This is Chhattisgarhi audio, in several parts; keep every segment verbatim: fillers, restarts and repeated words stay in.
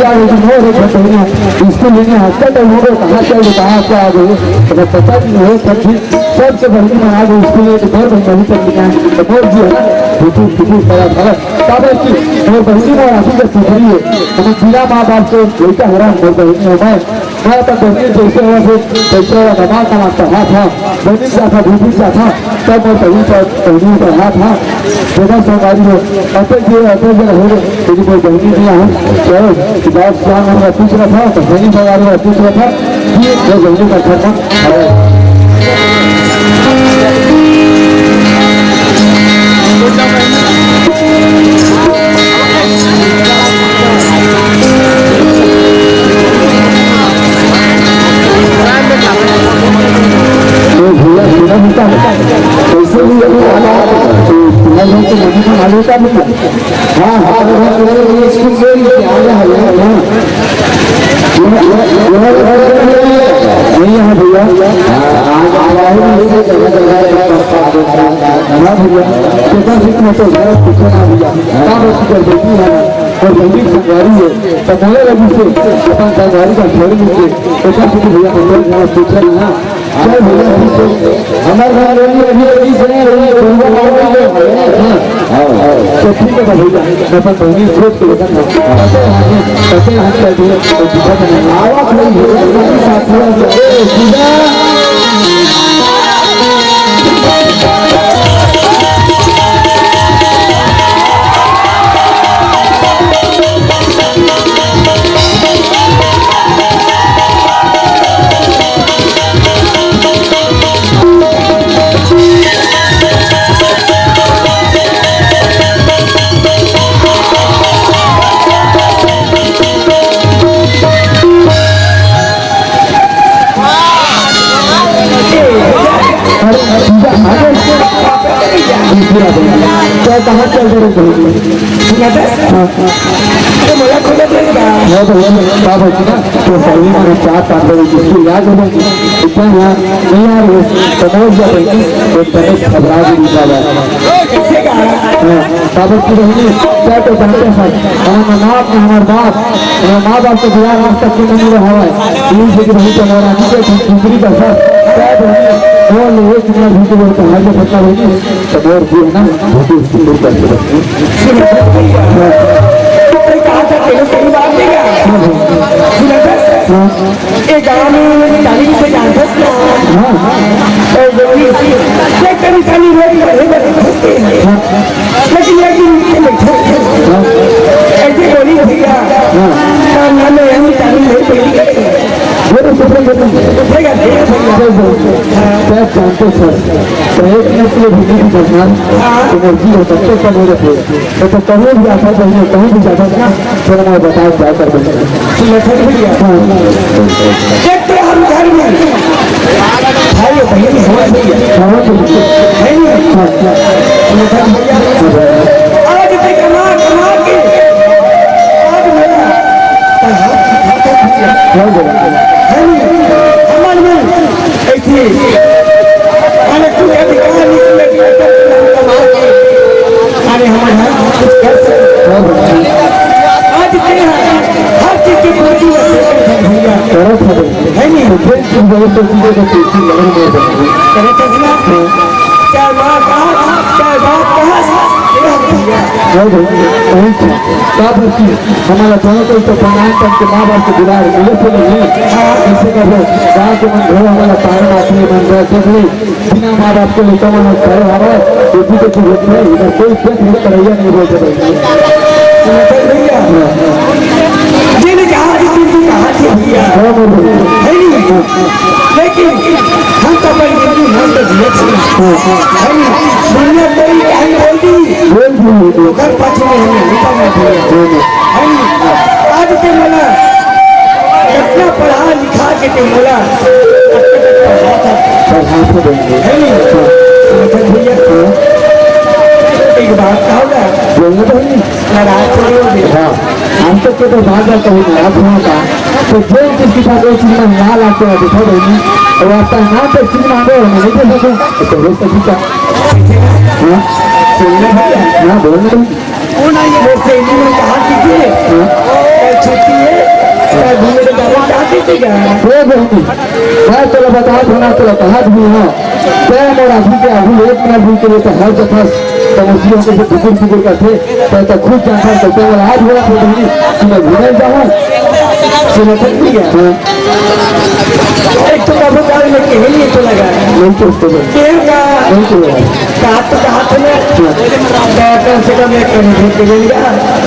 अरे, मोर एक बहिनी स्कूल लेने हफ्ता तक हो गया, कहाँ चल गई, कहाँ क्या आ गई, तो मैं पता नहीं हो, सब ठीक, सबके बहिनी मन आ गई स्कूल लेने, तो मोर बहिनी अभी तक नहीं आई, तो मोर जी है ना, बुजुर्ग, बुजुर्ग, बड़ा, बड़ा, काबर कि मोर बहिनी मोर आँखी के पुतरी है, तो मैं बिना माँ बाप के लइका हरा, मोर बहिनी हो मैं, मैं अपन बहिनी जैसे हो, फिर पैसा वाला कमा, कमा, कहा था, बहिनी का था, बुजुर्ग का था, तब मैं बहिनी पर, बहिनी पर हाथ, हाँ, देखा संगवारी हो, अतक जे, अतक जे हो रे, तेरी कोई बहिनी नहीं आ, चलो, कि बात क्या नाम का पूछ रहा था, तो बहिनी संगवारी वाला पूछ रहा था, कि वो बहिनी का घर पर, अरे। तो भैया, सुना नहीं था। कैसे भी ये वाला, तो तुम्हारे घर के मम्मी को मालूम था नहीं? हाँ, हाँ, हाँ, हाँ, तुम्हारे लिए स्कूल से ही क्या आ रहा है, हाँ। ये, ये, ये, ये, ये, नहीं है भैया। हाँ, आज आ रहा है, इसे जगह, जगह, जगह, हाँ भैया, पेपर सीट में तो बहुत पीछे ना भैया। क्या बात कर देती है? और जल्दी संगवारी है, तो बोले लगी से, अपन संगवारी का छोड़ दीजिए। तो क्या भैया, हम लोग यहाँ पीछे ना चल भैया, ठीक है। हमारे घर में भी अभी अभी से है, ये गुरुआ बाबा भी है। हाँ। हाँ, हाँ। तो ठीक है भैया, मैं अपन बहिनी सोच के लेकर ना। पते हैं, पते हैं, हम कर दिए, तो दिक्कत नहीं। आवा कोई भैया, कोई साथ में, ए, सीधा। क्या, कहाँ चल रहे हो? हाँ। तो भैया, बाबा जी ना, तो सही में चार पाँच बजे की स्कूल याद हो गई। इतना यहाँ नहीं आ रहे, समझ जाते हैं, तो तनिक घबरा भी नहीं पावा। हाँ, बाबा की बहिनी, क्या तो जानते हैं, हमारा माँ बाप, हमारे बाप, हमारे माँ बाप को बिना आज तक के नहीं रहा है। तीन से की बहिनी तो हमारा आदमी के दूसरी का सर, क्या बहिनी, वो लोग कितना भी तो बोलते हैं, जो बच्चा बहिनी, तो मोर जी है ना, वो भी स्कूल कर सकते हैं। सुनो, भैया, तो कहा था, तेरे सही बात नहीं है। सुनो, हाँ। ए गाँव में तालीम से जानत ना। हाँ। ए गोली, ये कभी तालीम में पढ़े बड़े होते हैं। हाँ। लेकिन ये दिन के बैठे हैं। हाँ। ऐसे बोली भैया, हाँ। ना, ना, मैं ऐसी तालीम नहीं पढ़ी। ये तो सुपर करना है। उठेगा, उठेगा भैया। जय बोल। हाँ। क्या जानते सर? तो एक मिनट के लिए भी नहीं करना। हाँ। तो मर्जी हो, बच्चों का मेरे पे। तो, तो कहीं भी आता है, कहीं, कहीं भी जाता है ना, फिर मैं बताया क्या कर देंगे। सुनो, छोटे भैया। हाँ। एक तो हम घर में भाई और बहन समझ भैया। हाँ, हाँ, बिल्कुल। है नहीं? हाँ, हाँ। सुनो, छोटे भैया। हाँ, हाँ। आज इतने कमा, कमा के, आज मेरा हाँ, हाँ। है नहीं? हमारे में ऐसी, माने तू कभी कहाँ निकले, कमाल के। अरे हमारे यहाँ कुछ कर सकते हैं। आज के यहाँ हर चीज की पूर्ति है, भैया। है नहीं? करे तो सुना, चाहे माँ का, चाहे बाप का, ये भैया। बहुत, बहुत अच्छा। क्या बोलती है? हमारा दोनों को तो प्रणाम करके माँ बाप को बुला रहे, मिले से नहीं। हाँ। जैसे का वो गाँव के मन घरो हमारा पारण आती है, मन रहा, जब भी बिना माँ बाप के लइका मन खड़े हवा, वो भी तो चीज होती है, इधर कोई देख नहीं, करैया नहीं बोलते भाई। समझ भैया? हाँ। ये नहीं कहा कि तुम भी कहाँ से भैया? हाँ, बोल, बोल। है नहीं? हाँ। लेकिन हम तो भाई हिंदू, हम तो जिए थे। हाँ, हाँ। है नहीं? दुनिया कोई कहीं बोल दी। बोल दी, बोल दी। घर पाछे में हमें निकलना पड़ेगा। हाँ, हाँ। है नहीं? आज के मला इतना पढ़ा लिखा के ते मला, अब तक पढ़ा था। पढ़ा तो देंगे। है नहीं? हाँ। समझ भैया? हाँ। एक बात कहोगा? बोलना तो नहीं। नाराज थोड़ी हो गए। हाँ। हम तो केवल बार बार कहूँ नाराज होने का। तो जो किसी का कोई चीज में ना लाते हैं, देखो बहनी, और आपका ना तो चीज मांगो, मैं नहीं दे सकूँ, तो हो सकता। हाँ? बोलना भैया। हाँ, बोलना भैया। मोर सहेली मन कहा किसी ने, कल छुट्टी है, कल घूमे के जाना चाहती थी क्या? ए बहिनी, मैं तोला बतात हँव ना, तोला कहत भी हँव, तैं मोर आँखी के आगू एक मिनट भी के लिए तो हर जगह समझियो के से टुकुर टुकुर करथे, तैं तो खुद जानथस, तो तैं मोला आज बोलत हस बहिनी कि मैं घूमे जाहूँ। सुनत हस भैया? हाँ। एक तो कभू काल में कहे नहीं तो लगा। नहीं तो उसको बोल। कहे का? नहीं तो लगा। कहा तो कहा था ना। हाँ। तो कम से कम एक करीब एक करीब का।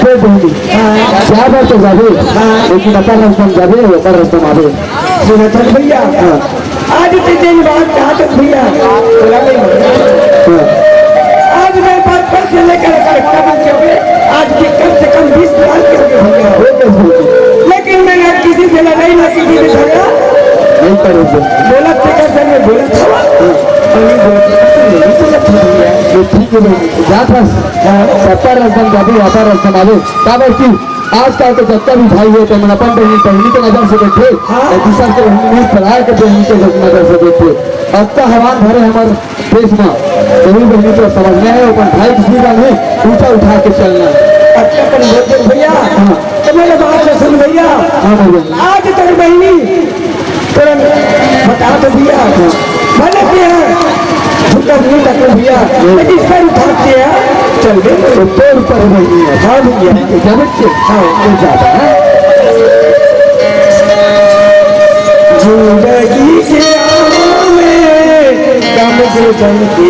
कोई बहिनी। हाँ। जा बार तो जाबे, हाँ। लेकिन अपन रास्ता में जाबे, अपन रास्ता में आबे। सुनत हस भैया? हाँ। आज के दिन बात कहा तो भैया, बोला नहीं। हाँ। आज मैं बचपन से लेकर कलकत्ता में जाबे, आज के कम से कम बीस साल के हो गए भैया। वो कैसे होते? लेकिन मैंने किसी से लड़ाई ना किसी से झगड़ा। नहीं करोगे। बोला थे कैसे मैं बोला था? हाँ। और ये बोला था, नहीं बोला था भैया। ये ठीक है भाई, जा बस। हाँ। सत्ता रसम जाबे, वापस रसम आवे। का बोलती? आजकल के जतका भी भाई हे, तेमन अपन बहिनी, बहिनी के नजर से देखे, हाँ। अउ दूसर के बहिनी नहीं, पराए के बहिनी के नजर से देखे। अतका हवान भरे हमर देश में, बहिनी, बहिनी तो समझना हे, अपन भाई किसी का नहीं, ऊँचा उठा के चलना हे। अच्छा, अपन बोल दे भैया। हाँ। तो मेरे बात को सुन भैया। हाँ, भैया। आज तक बहिनी तुरंत बता तो दिया। भले किया, झुका नहीं तक भैया, लेकिन सर उठा के चल दे। तो तोर ऊपर वही है। हाँ भैया। ठीक है, जब से हाँ, ये ज्यादा है। जिंदगी के आहों में दम दे दम के।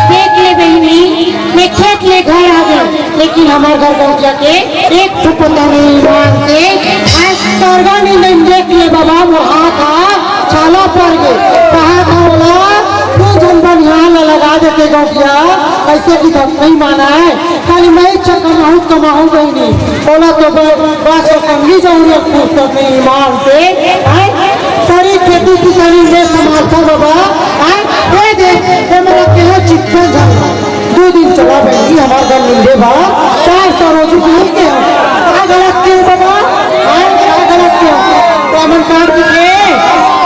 देख ले बहिनी, मैं खेत ले घर आ गए, लेकिन हमार घर पहुंचा के एक ठो पता नहीं ईमान से, मैं करगा नहीं, नहीं देख ले बाबा, वो हाथ आ छाला पड़ गए। कहा था बोला, तू जन बनियान ला लगा देते गौटिया, ऐसे की धमकी माना है। खाली मैं इच्छा कमाहूँ, कमाहूँ बहिनी। ओला तो ब-, बस वो संगी जरूरत फुर्सत नहीं ईमान से, हैं? सारी खेती किसानी में समाज था बाबा, हैं? ये दे, ये मेरा केहे चित्ते झगड़ा। दो दिन चला बहिनी, हमार घर मिले बा, चार सौ रोज मिल के। का गलत क्यों बाबा? हैं? का गलत क्यों? तो हमन काट के,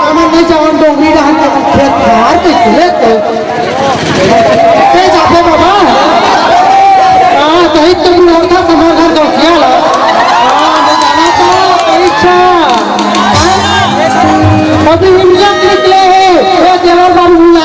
हमन नहीं जावन डोंगरी रहन के, हमन खेत खार के लेते। ते जाबे बाबा। हाँ, तही तो बुढ़ौता समर घर गौसिया ला। हाँ, मैं जाना था, परीक्षा। हाँ? अभी इंडिया निकले हे, वो देवर बाबू बुला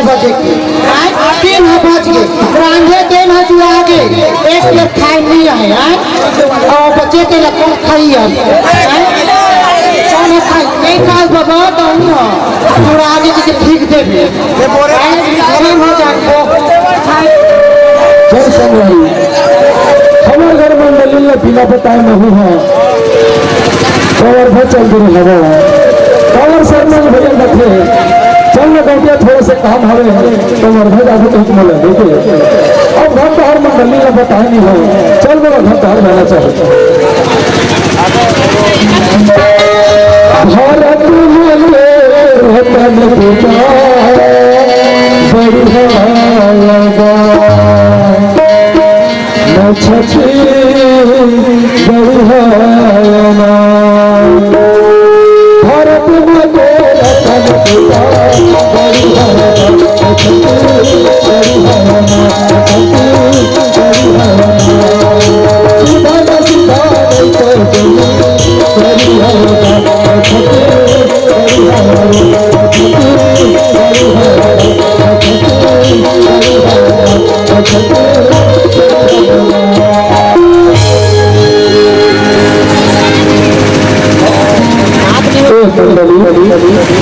बजे के। आय, तीन ह बज गे, रांधे तेन ह जुआ गे, एक प्लेट खाए नइ आए, आय, अउ बचे तेला कोन खाही अब, आय, कोन ह खाही? नइ खास बाबा, त हूँ ह, जुड़ा गे कि ठीक देबे, आय, घरे हो जाए, जय संगवारी, हमर घर मंडली ला बिना बताए महूँ ह, कवर्धा चल दे हवो। काबर सरपंच भैया कथे, "चल ना गौटिया, थोड़ा से काम हवे, कवर्धा जाबो तो मोला लेके।" अब घर तो हर मंडली ला बताए नहीं हो, चल मोला घर तो हर जाना चाहे। भारत माँ के रतन बेटा बढ़िया लगा। न छत्तीसगढ़ है ना, भारत में तो रतन बेटा बढ़िया है ना, छत्तीसगढ़ है ना, छत्तीसगढ़ है ना। सीधा ना सीधा नहीं तो बढ़िया है ना, छत्तीसगढ़ है ना, छत्तीसगढ़ है ना। ए, मंडली।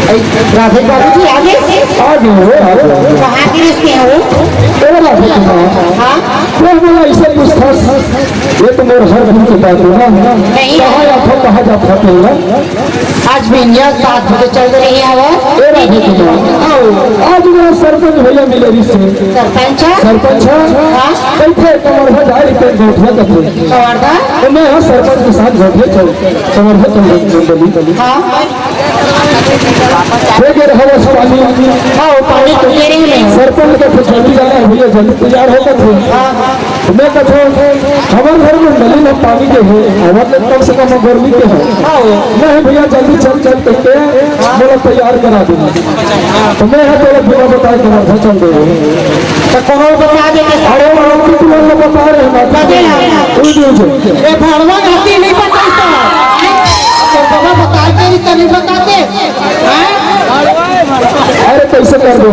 ए, राधे बाबूजी, आगे। आगे हो, आगे। कहाँ के रिश्ते हो? ए, राधे कुमार। हाँ? तो हमारा ऐसे पूछता, ये तो मोर हर दिन की बात है ना। नहीं। कहाँ जाता, कहाँ जाता तेरा? आज बिनिया सात बजे चल रही है वो। ए, राधे कुमार। हाँ। आज मेरा सरपंच भैया मिले रिश्ते। सरपंच? सरपंच? हाँ। कैसे कमर हो जाए, रिश्ते गौठिया करते। कमर का? तो मैं हाँ सरपंच के साथ गौठिया चल। कमर हो तुम मंडली। हाँ। दे दे रहा बस पानी। हाँ, वो पानी तो दे रही है। सरपंच का तो जल्दी जाना है भैया, जल्दी तैयार होकर थे। हाँ, हाँ। तो मैं कहता हूँ, हमारे घर में नली में पानी के है, हमारे लिए कम से कम गर्मी के है। हाँ, वो। नहीं भैया, जल्दी चल, चल करके बोला तैयार करा दूंगा। तो मैं यहाँ पे बिना बताए कमर से चल दे रहे हैं। तो कौन बता दे के अरे, सारे वो लोग भी तुरंत बता रहे हैं, बात बता दे। उलझे, उलझे। ए, भड़वा घाटी नहीं बताई तो। तो बाबा बता के भी तो नहीं बताते। हैं? अरे कैसे कर दो?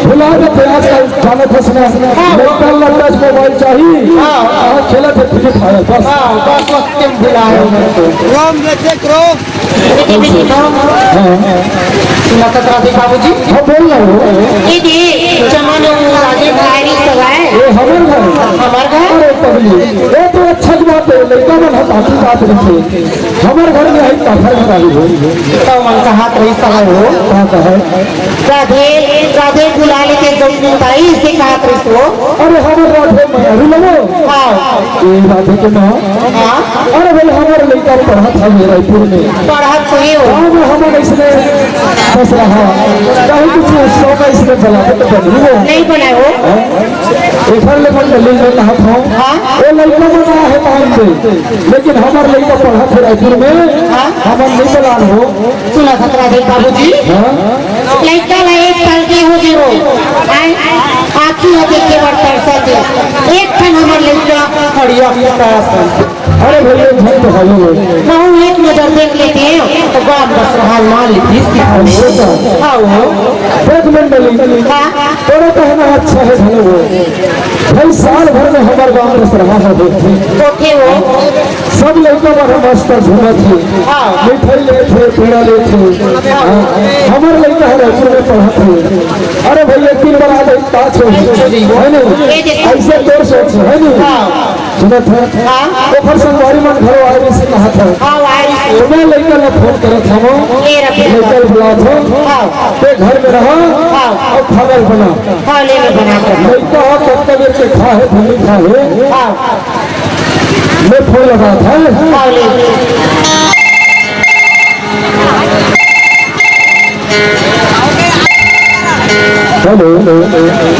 भुला दे थे आजकल, जाने फंसना। हाँ। लड़का लड़का से मोबाइल चाहिए। हाँ। हाँ, खेला थे फ्री फायर, बस। हाँ, बस, बस, तुम भुला रहे हो। क्रोम देखे, क्रोम। हाँ। सुना था राधे बाबूजी? हाँ, बोल रहा हूँ। ये दे, चमन राजे भाई सवाए। ये हमारे घर। हमारे घर? अरे पगली, ये तो अच्छा बात है, लड़का मन हम बात नहीं थे। हमर घर में आई, काखर घर आई हो। तो मन कहात रही सवाए हो। कहाँ का है? राधे, राधे बुला लेते जब ताई से कहात रही हो। अरे हमर राधे मैं अभी लगो। हाँ। ये राधे के माँ। हाँ। अरे भाई, हमर लड़का पढ़त हवे रायपुर में। पढ़त तो ही हो। गाँव में हमर इसने बस रहा। कहीं कुछ सौ का इसने बना के तो बनी हो। नहीं बनाए हो। हाँ? एखर ले मंडली में कहा था, हाँ? वो लड़का बना है मान दे, लेकिन हमार लड़का पढ़ा थे रायपुर में, हाँ? हमार नहीं बलान हो। सुना था राधे बाबूजी, हाँ? लड़का ला एक साल के हो गए हो, आए, आँखी हो देखे बर तरसा थे, एक ठन हमार लड़का खड़िया की तरह से। अरे भैया, झूठ बोलो। महू एक नजर देख लेते हैं, तो गांव बस हाल मान लेती इसकी। अच्छा। हाँ, वो। देख मंडली, हाँ। तोरा कहना अच्छा है, भले वो। भाई, साल भर में हमारे गांव में सरहा है, वो थे। वो थे वो। सब लड़का बड़ा मस्त घूमत थे। हाँ। मिठाई ले थे, पेड़ा ले थे। हाँ। हमारे लड़का है, रायपुर में पढ़ा थे। अरे भैया, एक दिन बार आ जाए, पाँच हो। है नहीं? ये देखो। ऐसे तोर सोच, है नहीं? हाँ। सुनत है? हाँ। ओखर संगवारी मन घरो आए रहिस कहात है। हाँ, आए रहिस। तो मैं लइका ला फोन करत हवं। ए रखे। लइका ला बुलात हवं। हाँ। ते घर में रहा। हाँ। अउ खाना बना। हाँ, ले ले बना कर। लइका ह कतका बेर के खा हे, भूमि खा हे। हाँ। मैं फोन लगात हवं। हाँ, ले। हेलो,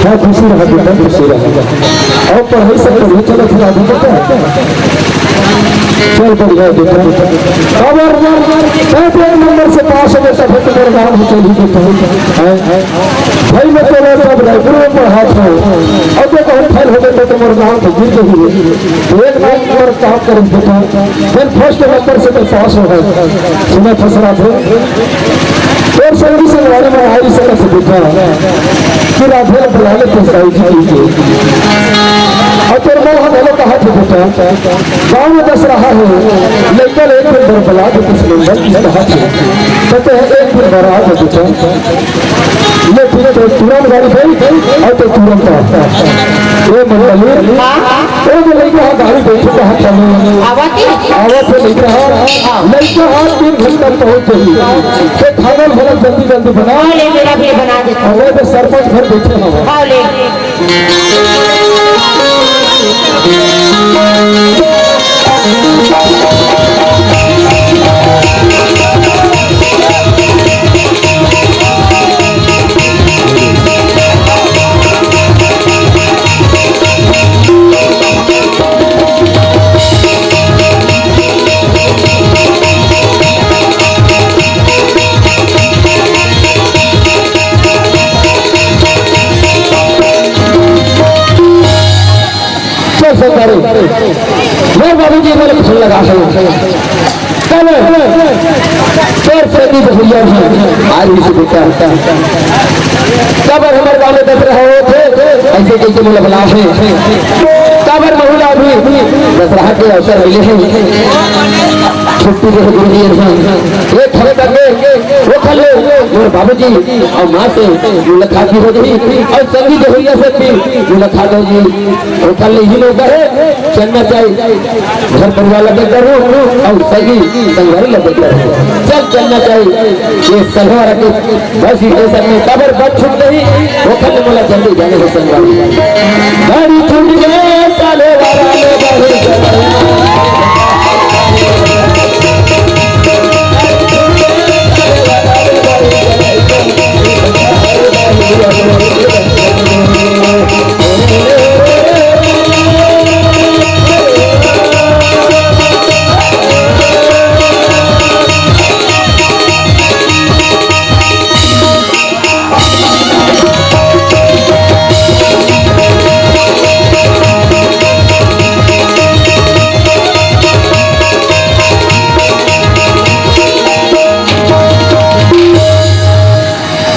हाँ, खुशी रहा बेटा, खुशी रहा। अउ पढ़ाई सब बढ़िया चलत हे, आगे बढ़। चल, बढ़िया बेटा। अब मैं तो एक नंबर से पास हो गया, तब तो मेरे नाम हो चली बेटा। हैं? भाई, मैं तो जब रायपुर में पढ़ात हवं, अब तो हम फेल हो गए, तो मेरे नाम तो गिर गई। तो एक नंबर काम कर बेटा, फिर फर्स्ट नंबर से तो पास हो गए। सुना फसरा थे। और संगी संगवारी में आई सकत बेटा। कि राधे ल बुला ले, तोर दाऊ जी कहिके। अउ तोर माँ ह घलो कहत हे, "बेटा, गाँव में दस रहा हे, लइका ल एक दिन बर बुला दे, कुछ नंबर किस कहत हे।" तो ते एक दिन बर आ जा बेटा। ले ठीक हे, तुरंत गाड़ी गई अउ ते तुरंत आ। ए मंडली, हाँ? ओ दे लइका ह गाड़ी बइठे कहत हे। आवत हे? आवत हे लइका ह। हाँ। लइका ह तीन घंटा पहुँच जाही। ते खाना भला जल्दी जल्दी बना। हाँ, ले मेरा भी बना दे। अरे तो सरपंच घर बइठे हवय। हाँ, ले। चल संगवारी, मोर बाबूजी मोला फोन लगा हे। कब तोर संगी बहुरिया हे, आज भी से बेटा। काबर हमर गाँव में दस रहा होत हे, अइसे कहिके मोला बुला हे। काबर महू ला भी दस रहा के अवसर मिले हे। छुट्टी दे गुरुजी हे। एक हफ्ता के ओखर ले मोर बाबूजी अउ माँ से मुलाकात भी हो जाही अउ संगी जहुरिया से भी मुलाकात हो जाही। ओखर ले ही मौका हे, चलना चाही। घर परिवार ला देख डरहूँ अउ संगी संगवारी ला देख डरहूँ। चल, चलना चाही। ये सलवार के बस स्टेशन में काबर बस छूट गई, ओखर ले मोला जल्दी जाने हे संगवारी। गाड़ी छूट गए, साले वाला ले गाड़ी चलाई।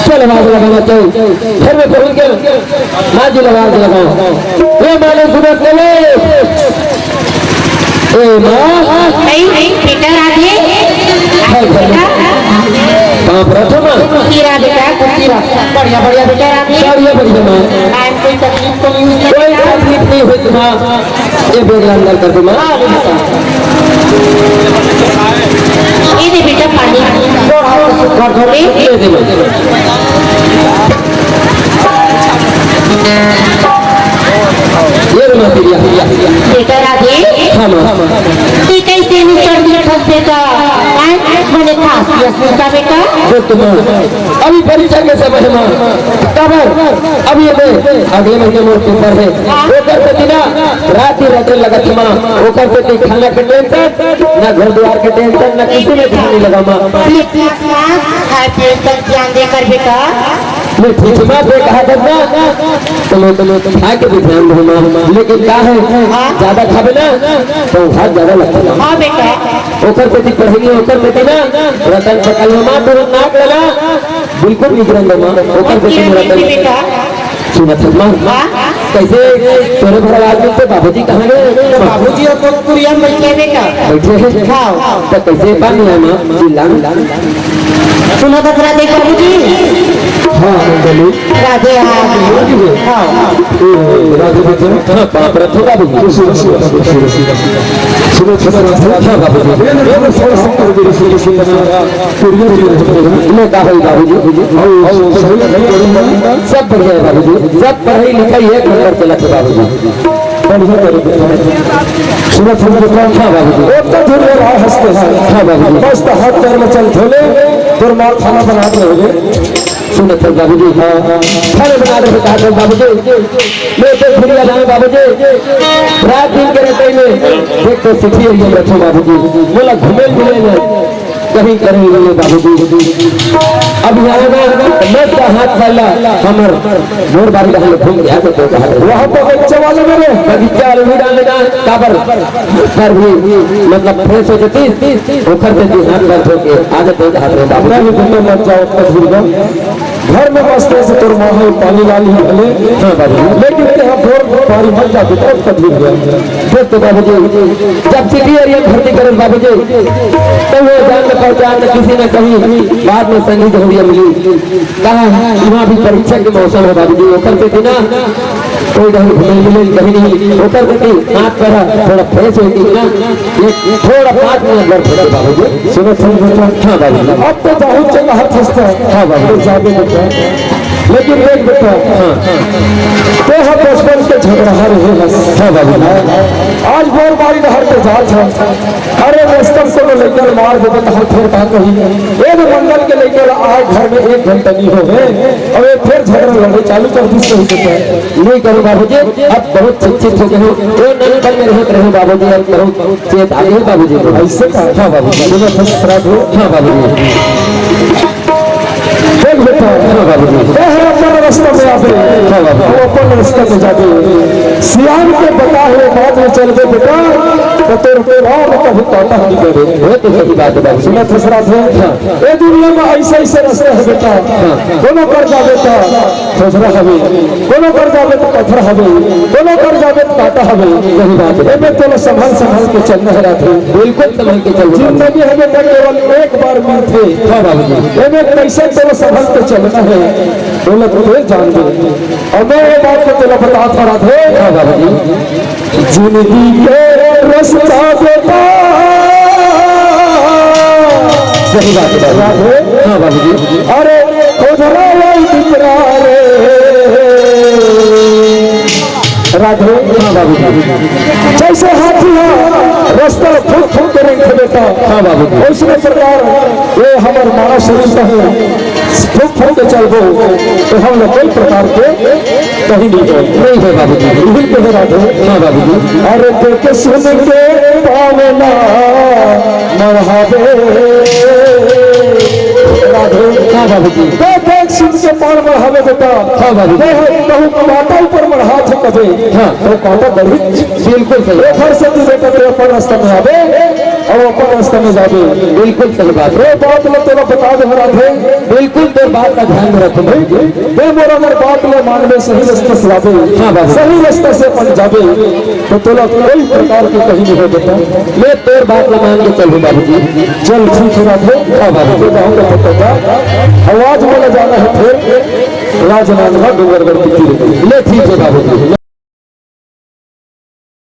चल, आवाज लगाना चाहिए। घर में पहुंच गए, माँ जी आवाज लगाओ। ए माँ ले सुबह से ले। ए माँ। नहीं, नहीं, बेटा राधे। हाँ, हाँ। बेटा। पाँव परत हँव माँ। खुशी रह बेटा, खुशी रह। बढ़िया, बढ़िया बेटा राधे। बढ़िया, बढ़िया माँ। टाइम कोई तकलीफ तो नहीं हुई कोई बेटा? तकलीफ नहीं हुई माँ। ये बैग ला अंदर कर दे माँ। हाँ, ले बेटा। ये दे बेटा पानी। थोड़ा सा सुख कर दो रे। ये दे माँ। ये रे माँ, पी लिया। बेटा राधे। हाँ माँ। तू कैसे नहीं कर दिया था बेटा? हैं? मैंने खास किया था बेटा। जो तुम अभी परीक्षा के समय हे माँ, काबर अभी ये दे, अगले महीने मोर पेपर हे। हाँ। ओकर सेती ना रात दिन रटे लगत हे माँ, ओकर सेती खाना के टेंशन, ना घर दुआर के टेंशन, ना किसी में ध्यान नहीं लगा माँ। प्लीज, प्लीज माँ, हर चीज पर ध्यान दे कर बेटा। मैं ठीक माँ, ते कहा करना, तो मैं, तो मैं तो खा के भी ध्यान दूँ माँ, लेकिन का हे, हाँ। ज्यादा खाबे ना, तो भात ज्यादा लगथे माँ। हाँ बेटा। ओकर सेती पढ़ेंगे, ओकर सेती ना, रतन पकल माँ, तो नाक लगा। बिल्कुल निगरन दो माँ, ओकर से सुन रहा था। सुनत हस माँ? हाँ? कैसे तोरे भर आवाज में तो बाबूजी कहाँ गए? बाबूजी अब तो कुरिया में बैठे हैं बेटा। बैठे हैं? हाँ। तो कैसे पानी है माँ? चिल्ला। सुनत हस राधे बाबूजी? हाँ, मंडली। राधे, राधे। हाँ। ए, राधे बच्चा। हाँ, बाप रे, थोड़ा भी। सुनो, सुनो, सुनो, सुनो। सुनो, सुनो, सुनो। हाँ, बाबूजी। ये तो थोड़ा सा कर दे, सुनो, सुनो, सुनो। मैं का होई बाबूजी? सब बढ़िया है बाबूजी, सब पढ़ाई लिखाई एक नंबर चलत हे बाबूजी। बढ़िया करे। सुनत हस दुकान? हाँ बाबूजी। ओतना झूठ बोल रहा हंसते हैं। हाँ बाबूजी। बस तो हाथ पैर में चल धोले, तोर मार खाना बना के रहोगे। सुनत हस बाबूजी? हाँ। खाना बना रहे कहा था बाबूजी। मैं तो भूलिया जाऊँ बाबूजी। रात दिन के रहते ही मैं देख तो सीखी रही हूँ बाबूजी। बोला घूमे मिले ना। कहीं करे हुए बाबूजी। अब यहाँ ना, मैं तो हाथ पाला, हमर मोर बारी रहल घूम के आके तो बाहर। वहाँ तो बगीचा वाले मेरे। बगीचा वाले भी डाले ना, काबर? पर भी, मतलब, फ्रेश हो जती, ओकर से जी हाथ पैर धो के आके तो बाहर रे बाबू। नहीं, तुम तो मत जाओ, तस्वीर को। घर में बस तेज तोर माँ है, पानी ला ली भले। हाँ बाबूजी। लेकिन तेहा भोर पारी मत जा बेटा, कभी हो गया। देख तो बाबूजी, जब सिटी एरिया में भर्ती करे बाबूजी, तो वो जान न पहचान न किसी न कहीं, बाद में संगी जहूरिया मिली। कहा, वहाँ भी परीक्षा के मौसम है बाबूजी, ओकर से ना कोई ढंग घूमे मिले कहीं नहीं, ओकर से हाथ पैर थोड़ा फ्रेश होती ना, ये थोड़ा पाँच मिनट भर बैठे बाबूजी। सुनो, सुनो बेटा। हाँ बाबूजी। अब तो बहुत जगह हर फंसता है। हाँ बाबूजी। तो जाबे बेटा। लेकिन देख बेटा, हाँ। तेहा बचपन के झगड़ा रहे हस। हाँ बाबूजी। आज भोर बारी डहर के जात है। अरे रस्ता से वो लइका ल मार देबे त हम फेर का कही? ए दे मंडल के लइका ल आए घर में एक घंटा नहीं हो गए, अब ये फेर झगड़ा लड़े चालू कर दिस कही देते हैं। नहीं करो बाबूजी, अब बहुत शिक्षित हो गए हो। वो नंदन में रहत रहे बाबूजी, अब बहुत चेत आ गए बाबूजी को। ऐसे का? हाँ बाबूजी। सुनो तो श्राद्ध हो। हाँ बाबूजी। देख बेटा, हाँ बाबूजी। कहे अपन रास्ता में आबे, हाँ बाबू। वो अपन रास्ता में जाबे। सियान के बता हुए बात में चलबे बेटा, तो तोर राम कभी काटा नहीं करे। वो तो सही बात है बाबू। सुना फसरा थे? हाँ। ए दुनिया में ऐसे ऐसे रास्ते हैं बेटा। हाँ। कोनो कर जा बेटा, फसरा हवे। कोनो कर जाबे तो पत्थर हवे। कोनो कर जाबे तो काटा हवे। सही बात है। एमे तोला संभल संभल के चलना है राधे। बिल्कुल संभल के चलना है। जिंदगी हमें तो केवल एक बार मिलथे। हाँ बाबूजी। एमे कैसे तोला संभल के चलना है, बोला तो फिर जान दे। और मैं ये बात को तोला बता था राधे। हाँ बाबूजी। जिंदगी के रास्ता बेटा। सही बात है बाबूजी। राधे। हाँ बाबूजी। अरे उधरा लाई दिकरा रे। राधे। हाँ बाबूजी। जैसे हाथी है, रास्ता फूक फूक के रेंगथे बेटा। हाँ बाबूजी। उसने प्रकार ये हमर मानव शरीर का है, फूक फूक के चलबो, तो हम लोग कोई प्रकार के कहीं नहीं हो। नहीं है बाबूजी। यही तो है राधे। हाँ बाबूजी। अरे देख सुन के पावना मरहावे। राधे। हाँ बाबूजी। तो देख सुन के पान मरहावे बेटा। हाँ बाबूजी। देख कहूँ कांटा ऊपर मरहात हो कबे। हाँ। तो कांटा बढ़ी। बिल्कुल सही। ए घर से तू बेटा तेरे अपन रास्ता में आवे और अपन रास्ता में जावे। बिल्कुल सही बात। रे बात में तोला बता दे राधे। बिल्कुल तोर बात का ध्यान में रखूं। बे मोर अगर बात ले मानबे, सही रास्ते से जाबे, हाँ बाबू। सही रास्ते से अपन जाबे, तो तोला कोई प्रकार की कहीं नहीं हो बेटा। मैं तोर बात ला मान के चलूं बाबूजी। चल ठीक है राधे। हाँ बाबू। तो जाऊंगा तो बेटा, आवाज वाला जाना है फिर राजनांदगांव डूंगरगढ़ की तीर में। ले ठीक है बाबूजी।